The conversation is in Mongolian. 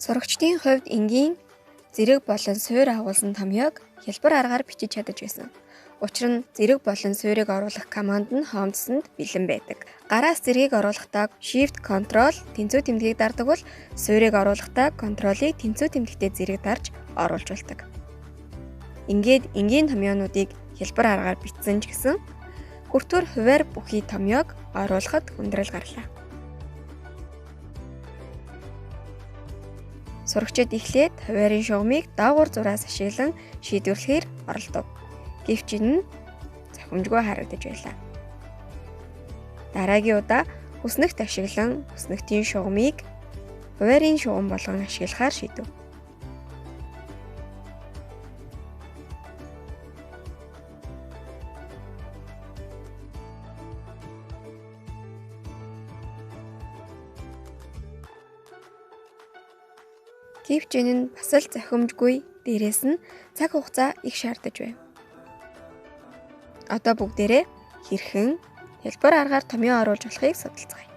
Сурагчдын хувьд энгийн зэрэг болон суурь агуулсан томьёог хялбар аргаар бичиж чадаж байсан. Учир нь зэрэг болон суурийг оруулах команд нь хоомдсонд бэлэн байдаг. Гараас зэргийг оруулахдаа Shift Ctrl тэнцүү тэмдгийг дардаг бол суурийг оруулахдаа Ctrl-ыг тэнцүү тэмдэгтээ зэрэг дарж оруулж болдог. Ингээд энгийн томьёонуудыг хялбар аргаар бичсэн ч гэсэн хүртүр хувиар бүхий томьёог оруулахад хүндрэл гарлаа. Сурагчид эхлээд хувиарын шугамыг доогуур зураас ашиглан шийдвэрлэхээр оролдов. Гэвч энэ нь зохимжгүй харагдаж байлаа. Дараагийн удаа хүснэгт ашиглан хүснэгтийн шугамыг хувиарын шугам болгон ашиглахаар шийдэв. Гэвч энэ нь бас л зохимжгүй, дээрээс нь цаг хугацаа их шаардаж байв. Одоо бүгдээрээ хэрхэн хялбар аргаар томьёо оруулж болохыг судалцгаая.